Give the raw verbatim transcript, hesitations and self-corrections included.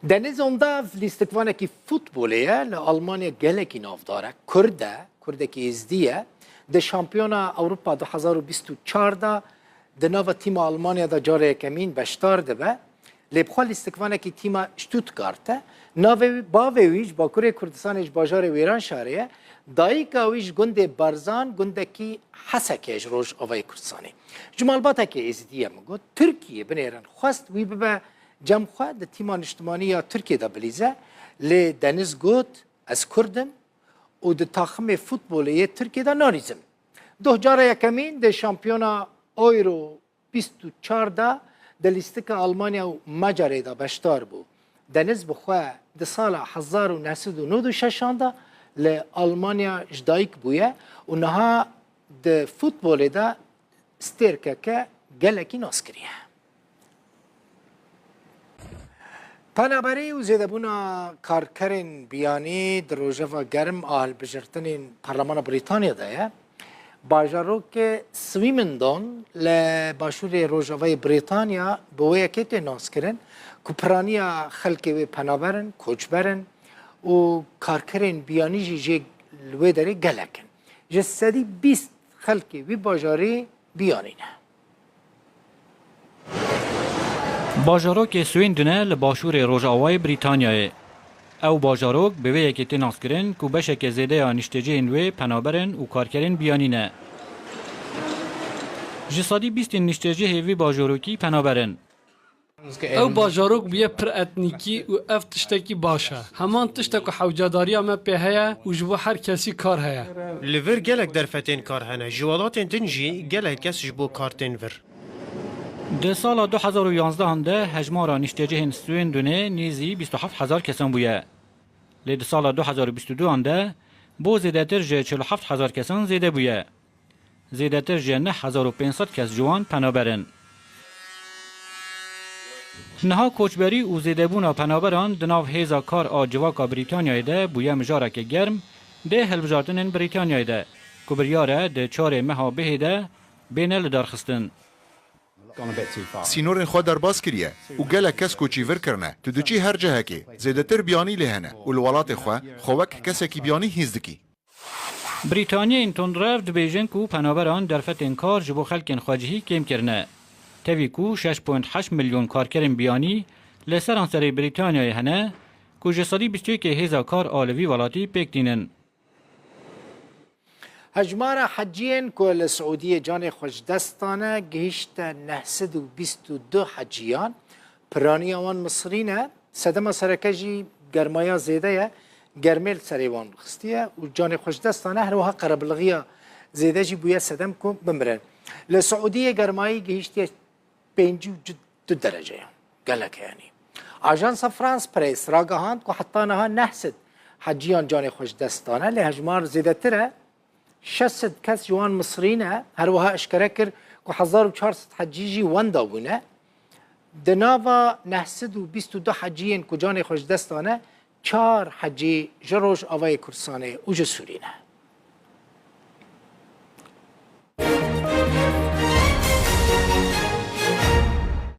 Deniz Ondav lîstikvanekî futbolê ye, li Almanya gelekî navdar e. Kurd e, Kurdekî Êzdî ye. Di Şampiyona Ewropa du hezar û bîst û çar de di nava tîma Almanya de cara yekemîn beşdar dibe. Lê bi xwe lîstikvanekî tîma Stuttgart e. Navê wî, bavê wî ji Bakurê Kurdistanê ji bajarê Wêranşarê ye. Dayika wî ji gundê Barzan, gundekî Hesekê ye ji Rojavayê Kurdistanê. Ji malbatekê Êzidî ye, min got. Tirkiye binêrin xwest wî bibe cem xwe di tîma niştimanî ya Tirkiye de bilîze. Lê Deniz got, ez Kurd im û di taximê futbolê yê Tirkiye de nalîzim. Doh cara yekemîn di şampiyona Euro bîst û çar de di lîstika Almanya û Macarê de beşdar bû. Deniz bi xwe di sala hezar û neh sed û nod û şeşan de li Almanya ji dayik bûye û niha di futbolê de stêrkeke gelekî nas kiriye. Penaberî û zêdebûna karkerên biyanî di rojeva germ a hilbijêrtinên Parlemana Brîtanya de ye. Bajarokê Swindon li başûrê rojavayê Brîtanya bi wê yekê tê naskirin ku piraniya xelkê wê penaber in, koçber in û karkerên biyanî jî jê li wê derê gelek in. Ji sedî bîst xelkê wî bajarî biyanî ne. Bajarokê Swindon e li başûrê rojavayê Brîtanyayê. Ew bajarok bi vê yekê tê naskirin ku beşeke zêde ya niştecihên wê penaber in û karkerên biyanî ne. Ji sedî bîstên niştecihê vî bajarokî penaber in. Ew bajarok bûye pir etnîkî û ev tiştekî baş e. Heman tiştek ku hewcedariya me pê heye û ji bo her kesî kar heye. Li vir gelek derfetên kar hene. Ji welatên din jî gelek kes ji bo kar tên vir. Di sala du hezar û yanzdehan de hejmara niştecihên Swindonê nêzî bîst û heft hezar kesan bûye. Lê di sala du hezar û bîst û duan de bo zêdetir ji çil û heft hezar kesan zêde bûye. Zêdetir ji neh hezar û pênc sed kes ji wan penaber in. Niha koçberî û zêdebûna penaberan di nav hêza kar a civaka Brîtanyayê de bûye mijareke germ dê hilbijartinên Brîtanyayê de, ku biryar e di çarê meha bihê de bêne lidarxistin. Sînorên xwe derbas kiriye û gelek kes koçî vir kirine. Tu diçî her cihekê, zêdetir biyanî lê hene û li welatê xwe, xwe wek kesekî biyanî hîs dikî. Brîtaniyên tundrev dibêjin ku penaberan derfetên kar ji bo xelkên xwecihî kêm kirine. Tevî ku şeş point heşt milyon karkerên biyanî li seranserê Brîtanyayê hene ku ji sedî bîst û yekê hêza kar a li vî welatî pêk tînin. Hejmara heciyên ku li Siûdiyê canê xwe ji dest dane gihîşte neh sed û bîst û du heciyan. Piraniya wan Misrî ne. Sedema sereke jî germaya zêde ye. Germê li serê wan xistiye û canê xwe ji dest dane. Her wiha qerebilixiya zêde jî bûye sedem ku bimirin. Li Siûdiyê germayî gihîştiye pêncî û du derece ye. Gelek e yanî. Ajansa France Press ragihand ku heta niha neh sed heciyan canê xwe ji dest dane, lê hejmar zêdetir e. Şeş sed kes ji wan Misrî ne. Her wiha eşkere kir ku hezar û çar sed hecî jî wenda bûne. Di nava neh sed û bîst û du heciyên ku canê xwe ji dest dane, çar hecî ji Rojavayê Kurdistanê û ji Sûrî ne.